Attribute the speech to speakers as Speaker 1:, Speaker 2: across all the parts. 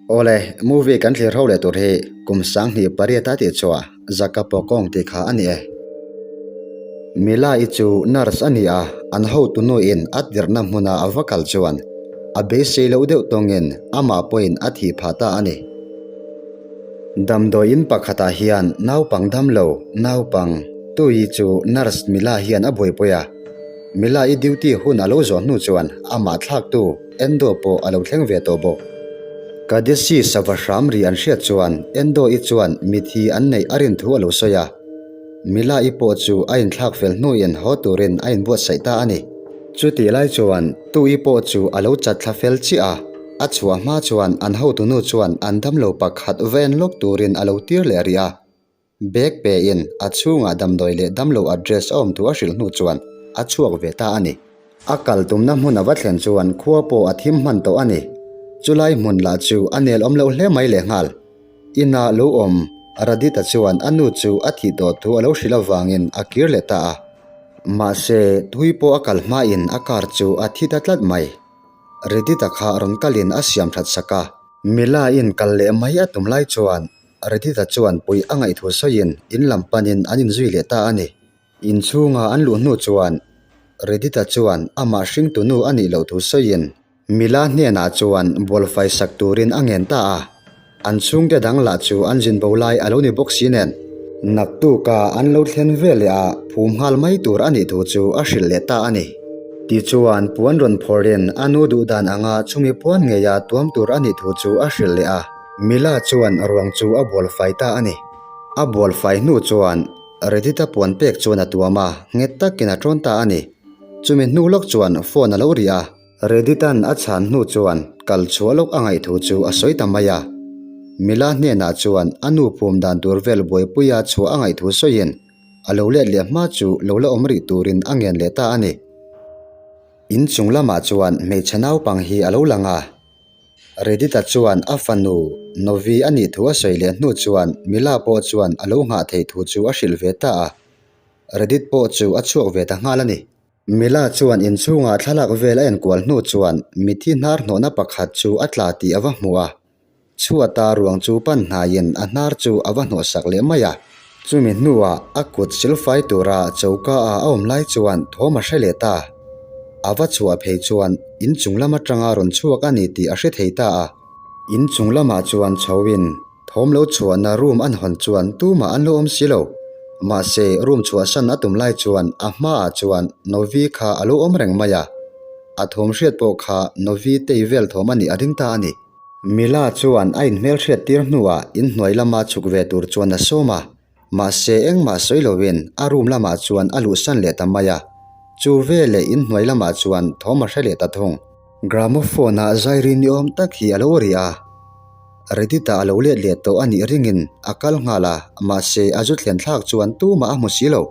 Speaker 1: Awle, movie kan thlir ho leh tur hi kum 28 a tih chhuah Zaka Pawkawng tih kha a ni e. Mila-i chu nurse a ni a, an hotu nuin a tirhna hmuna a va kal chuan a beisei loh deuh tawngin amah pawhin a thih phah ta a ni. Damdawiin pakhatah hian naupang damlo, naupang, tui chu nurse Mila hian a buaipui a. Mila-i duty hun a lo zawh hnu chuan amah thlaktu Endo pawh a lo thleng ve tawh bawk. Kadesi sava hram ri an hriat chuan Endo-i chuan mithi an neih a rin thu a lo sawi a. Mila-i pawh chu a inthlak fel hnuin haw turin a inbuatsaih ta a ni. Chutih lai chuan Tu-i pawh chu a lo chat thla fel chiah a, a chhuah hma chuan an hotunu chuan an damlo pakhat va en lawk turin a lo tir leh rih a. Bag pein a chhungah damdawi leh damlo address a awm thu a hrilh hnu chuan a chhuak ve ta a ni. A kal tumna hmun a va thlen chuan khua pawh a thim hman tawh a ni. Chulai hmun lah chu a nel awm loh hle mai lehnghal. Inah lo awm Radita chuan a nu chu a thih tawh thu a lo hrilh avangin a kir leh ta a. Mahse, thui pawh a kal hmain a car chu a thi ta tlat mai. Radita kha rawn kalin a siam that sak a. Mila-in kal leh mai a tum lai chuan Redita chuan puih a ngaih thu sawiin in lam panin an inzui leh ta a ni. Inchhunga an luh hnu chuan Redita chuan amah hringtu nu a nih loh thu sawiin Mila hnenah chuan bualfai sak turin a ngen ta a. An chhungte dang lah chu an zin bo lai a lo ni bawk si nen. Naktuka an lo thlen veleh a phum nghal mai tur a nih thu chu a hrilh leh ta a ni. Tichuan puan rawn phawrhin a nu duh dan anga chumi puan ngeia tuam tur a nih thu chu a hrilh leh a. Mila chuan ruang chu a bual fai ta a ni. A bual fai hnu chuan Redita puan pek chuan a tuam a, nghet takin a tawn ta a ni. Chumi hnu lawk chuan phone a lo ri a. Reditan a chhan hnu chuan kal chhuah lawk a ngaih thu chu a sawi ta mai a. Mila hnenah chuan a nu phum dan tur vel buaipuia chhuah a ngaih thu sawiin a lo let leh hma chu lo la awm rih turin a ngen leh ta a ni. In chung lamah chuan hmeichhe naupang hi a lo lang a. Redita chuan a fanu Novi a nih thu a sawi leh hnu chuan Mila pawh chuan a lo nghah theih thu chu a hrilh ve ta a. Redit pawh chu a chhuak ve ta nghal a ni. Mila chuan inchhungah thlalak vel a enkual hnu chuan mithi hnar hnawhna pakhat chu a tla tih a va hmu a. Chhuata ruang chu pan hnaiin a hnar chu a va hnawhsak leh mai a. Chumi hnuah a kut silfai tura choka ah a awm lai chuan thawm a hre leh ta. A va chhuah phei chuan in chung lam atanga rawn chhuak a ni tih a hre thei ta a. In chung lamah chuan chhoin thawm lo chhuahna room an hawn chuan tumah an lo awm si lo. Mahse room chhuahsan a tum lai chuan a hmaah chuan Novi kha a lo awm reng mai a. A thawm hriat pawh kha Novi tei vel thawm a nih a ring ta a ni. Mila chuan a inhmelhriat tir hnuah inhnuai lama chhuk ve tur chuan a sawm a, mahse engmah sawi loin a room lamah chuan a luhsan leh ta mai a. Chu veleh inhnuai lamah chuan thawm a hre leh ta thung. Gramophone ah zairi ni awm tak hi a lo ri a, Reddit ah a lo let leh tawh a nih ringin a kal nghal a, mahse a zu thlen thlak chuan tumah a hmu si lo.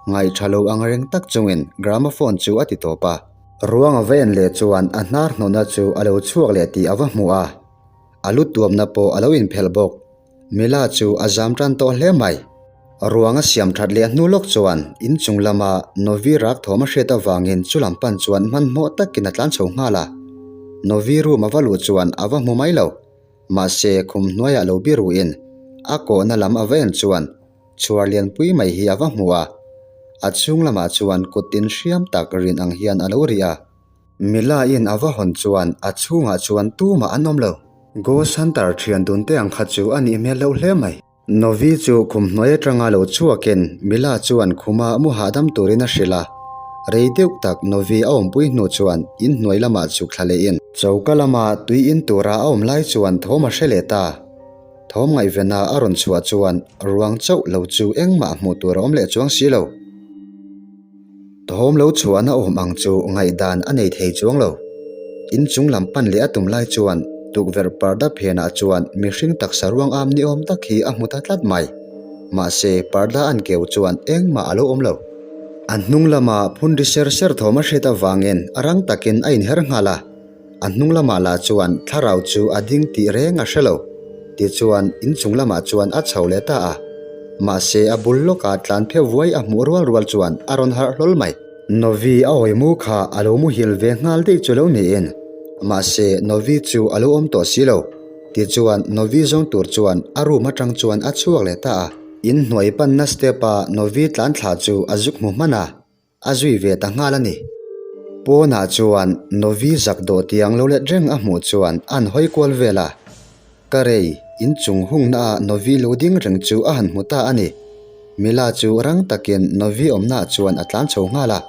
Speaker 1: Ngaihṭha lo ang reng tak chungin gramophone chu a ti tawp a. Ruang a va en leh chuan a hnar hnawhna chu a lo chhuak leh tih a va hmu a, a lu tuamna pawh a lo inphelh bawk. Mila chu a zam tan tawh hle mai. Ruang a siam that leh hnu lawk chuan in chung lama Novi rak thawm a hriat avangin chu lam pan chuan hmanhmawh takin a tlan chho nghal a. Novi room a va luh chuan a va hmu mai lo. Mahse khum hnuaiah lo biruin a kawhna lam a va en chuan Chhuar lianpui mai hi a va hmu a, a chhung lamah chuan kut tin hriam tak rin ang hian a lo ri a. Mila-in a va hawn chuan a chhungah chuan tumah an awm lo. Ghost Hunter thian dun te ang kha chu a nih hmel loh hle mai. Novi chu khum hnuai atanga lo chhuakin Mila chuan khuma mu hahdam turin a hrilh a. Rei deuh tak Novi a awmpui hnu chuan in hnuai lamah chhuk thla lehin. Choka lama tui in tura a awm lai chuan thawm a hre leh ta. Thawm ngaihvena a rawn chhuah chuan ruang chauh lo chu engmah hmuh tur a awm leh chuang si lo. Thawm lo chhuahna awm ang chu ngaihdan a nei thei chuang lo. In chung lam pan leh a tum lai chuan tukverh parda phenah chuan mihring taksa ruang am ni awm tak hi a hmu ta tlat mai. Mahse parda an keu chuan engmah a lo awm lo. A hnung lama phun ri ser ser thawm a hriat avangin a rang takin a inher nghal a. A hnung lamah lah chuan thlarau chu a ding tih reng a hre lo. Tichuan inchung lamah chuan a chho leh ta a. Mahse a bul lawkah tlan pheuh vuai a hmuh rual rual chuan a rawn harh hlawl mai. Novi a awi mu kha a lo muhil ve nghal daih chu lo niin. Mahse Novi chu a lo awm tawh si lo. Tichuan, Novi zawng tur chuan a room atang chuan a chhuak leh ta a. In hnuai panna step a Novi tlan thla chu a zuk hmu hman a, a zui ve ta nghal a ni. Pawnah chuan Novi zak dawh tiang lo let reng a hmuh chuan an hawi kual vel a. Ka rei, in chung hungna ah Novi lo ding reng chu a han hmu ta a ni. Mila chu rang takin Novi awmnaah chuan a tlan chho nghal a.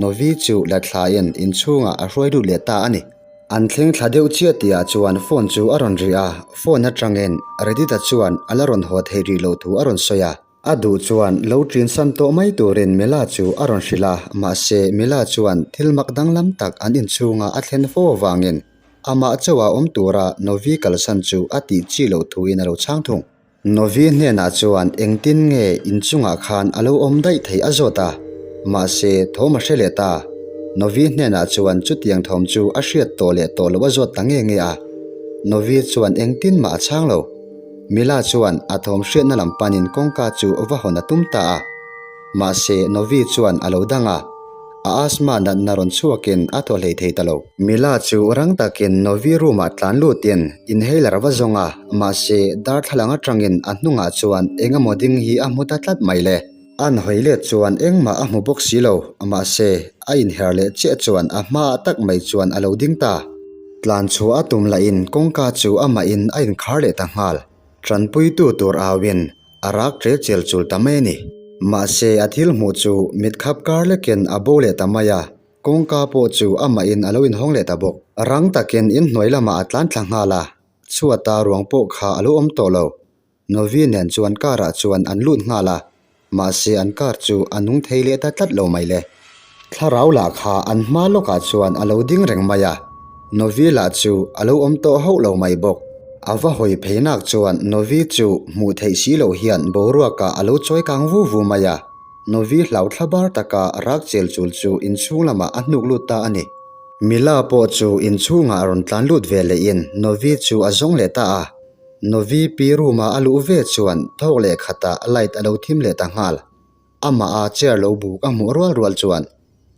Speaker 1: Novi chu la thlain inchhungah a hruai lut leh ta a ni. An thleng thla deuh chiah tihah chuan phone chu a rawn ri a, phone atangin Redita chuan a la rawn haw theih rih loh thu a rawn sawi a. A duh chuan lo ṭin san tawh mai turin Mila chu a rawn hrilh a, mahse Mila chuan thil mak danglam tak an inchhunga a thlen fo avangin amah chauha awm tura Novi kalsan chu a tih chi loh thuin a lo chhang thung. Novi hnenah chuan engtin nge inchungah khan a lo awm daih theih a zawt a, mahse thawm a hre leh ta. Novi hnenah chuan chutiang thawm chu a hriat tawh leh tawh loh a zawt ta nge nge a. Novi chuan engtin mah a chhang lo. Mila chuan a thawm hriatna lam panin kawngka chu va hawn a tum ta a. Mahse Novi chuan a lo dang a. A asthma natna rawn chhuakin a thaw hlei thei ta lo. Mila chu rang takin Novi room-ah tlan lutin inhaler va zawng a, mahse darthlalang atangin a hnungah chuan eng emaw ding hi a hmu ta tlat mai le. An hawi let chuan engmah a hmu bawk si lo, mahse a inher leh chiah chuan a hmaah tak mai chuan a lo ding ta. Tlan chhuah a tum lahin kawngka chu amahin a inkhar leh ta nghal. Tanpuitu tur auin a rak ṭe chel chul ta mai a ni. Mahse a thil hmuh chu mit khap kar lekin a bo leh ta mai a, kawngka pawh chu amahin a lo inhawng leh ta bawk. Rang takin inhnuai lamah a tlan thla nghal a, chhuata ruang pawh kha a lo awm tawh lo. Novi nen chuan car ah chuan an lut nghal a, mahse an car chu a nung thei leh ta tlat lo mai le. Thlarau lah kha an hma lawkah chuan a lo ding reng mai a, Novi lah chu a lo awm tawh hauh lo mai bawk. A va hawi phei nak chuan Novi chu hmuh theih si loh hian boruakah a lo chawi kang vu vu mai a, Novi hlau thla bar taka rak chel chul chu inchhung lamah a hnuk lut ta a ni. Mila pawh chu inchhungah a rawn tlan lut ve lehin Novi chu a zawng leh ta a. Novi pi room-a a luh ve chuan thawk leh khatah light a lo thim leh ta nghal. Amah a chair lo buk a hmuh rual rual chuan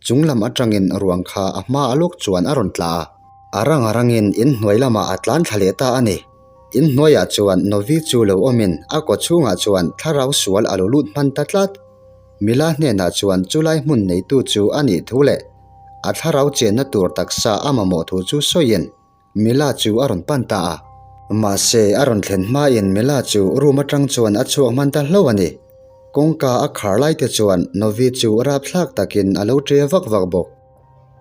Speaker 1: chung lam atangin ruang kha a hma a lawk chuan a rawn tla a. A rang a rangin in hnuai lamah a tlan thla leh ta a ni. In hnuaiah chuan Novi chu lo awmin a kaw chhungah chuan thlarau sual a lo lut hman ta tlat. Mila hnenah chuan chulai hmun neitu chu a nih thu leh a thlarau chenna tur taksa a mamawh thu chu sawiin Mila chu a rawn pan ta a. Mahse, a rawn thlen hmain Mila chu room atang chuan a chhuak hman ta hlauh a ni. Kawngka a khar lai te chuan Novi chu rapthlak takin a lo ṭe vak vak bawk.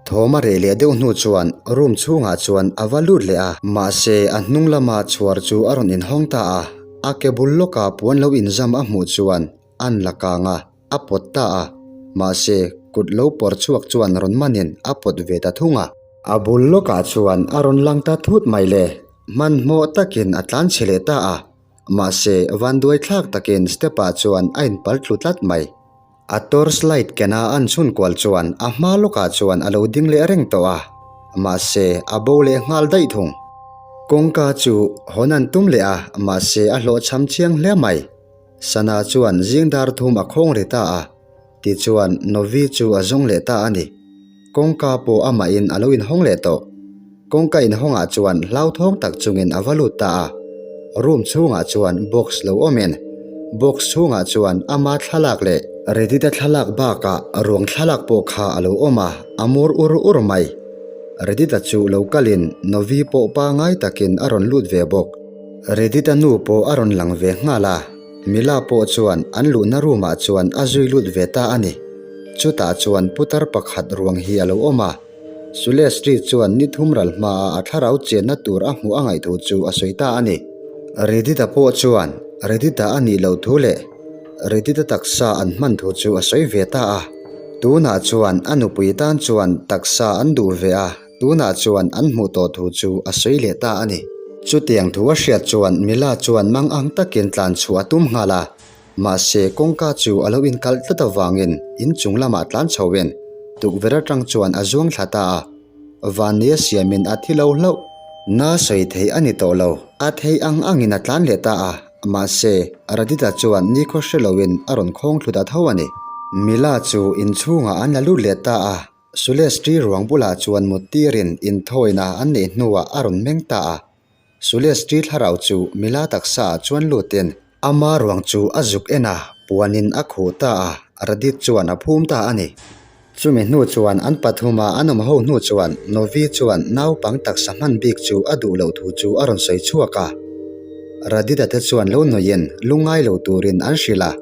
Speaker 1: Thawm a reh leh deuh hnu chuan room chhungah chuan a va lut leh a. Mahse, a hnung lama chhuar chu a rawn inhawng ta a. A ke bul lawka puan lo inzam a hmuh chuan an la kang a, a pawt ta a. Mahse, kut lo pawr chhuak chuan rawn manin a pawt ve ta thung a. A bul lawkah chuan a rawn lang ta thut mai le, hmanhmawh takin a tlan chhe leh ta a, mahse vanduai thlak takin step ah chuan a inpal tlu tlat mai. A torch light kena an chhun kual chuan a hma lawkah chuan a lo ding leh reng tawh a, mahse a bo leh nghal daih thung. Kawngka chu hawn an tum leh a, mahse a hlawhchham chiang hle mai. Sana chuan zing dar thum a khawng ri ta a. Tichuan, Novi chu a zawng leh ta a ni. Kawngka pawh amahin a lo inhawng leh tawh. Kawngka inhawngah chuan hlauthawng tak chungin a va lut ta a. Room chhungah chuan box lo awmin, box chhungah chuan ama thlalak leh Redita thlalak bakah ruang thlalak pawh kha a lo awm a, a mur ur ur mai. Redita chu lo kalin Novi pawh pangai takin a rawn lut ve bawk. Redita nu pawh a rawn lang ve nghal a. Mila pawh chuan an luhna room ah chuan a zui lut ve ta a ni. Chutah chuan putar pakhat ruang hi a lo awm a. Sulestri chuan ni thum ral hmaah a thlarau chenna tur a hmuh a ngaih thu chu a sawi ta a ni. Redita pawh chuan Redita a nih loh thu leh Redita taksa an hman thu chu a sawi ve ta a. Tunah chuan a nupui tan chuan taksa an duh ve a. Tunah chuan an hmuh tawh thu chu a sawi leh ta a ni. Chutiang thu a hriat chuan Mila chuan mang ang takin tlan chhuah a tum nghal a, mahse kawngka chu a lo inkalh tlat avangin inchung lamah tlan chhoin tukverh atang chuan a zuang thla ta a. Vannia siamin a thi lo hlauh. Na sawi theih a ni tawh lo. A thei ang angin a tlan leh ta a, mahse Radita chuan nikhaw hre loin a rawn khawng thlu ta tho a ni. Mila chu inchhungah an la lut leh ta a. Sulestri ruang bulah chuan mut tirin inthawina an neih hnuah a rawn meng ta a. Sulestri thlarau chu Mila taksa ah chuan lutin ama ruang chu a zuk en a, puanin a khuh ta a, Radit chuan a phum ta a ni. Chumi hnu chuan an pathuma an awm ho hnu chuan Novi chuan naupang taksa hman bik chu a duh loh thu chu a rawn sawi chhuak a. Radita te chuan lo nawiin lungngai lo turin an hrilh a,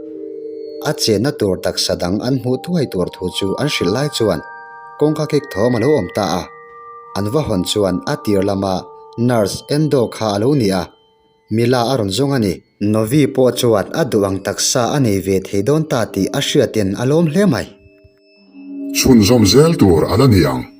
Speaker 1: a chenna tur taksa dang an hmuh thuai tur thu chu an hrilh lai chuan kawngka kik thawm a lo awm ta a. An va hawn chuan a tir lama nurse Endo kha a lo ni a, Mila a rawn zawng a ni. Novi pawh chuan a duh ang taksa a nei ve thei dawn ta tih a hriatin a lawm hle mai.
Speaker 2: Chhunzawm zel tur a la ni ang.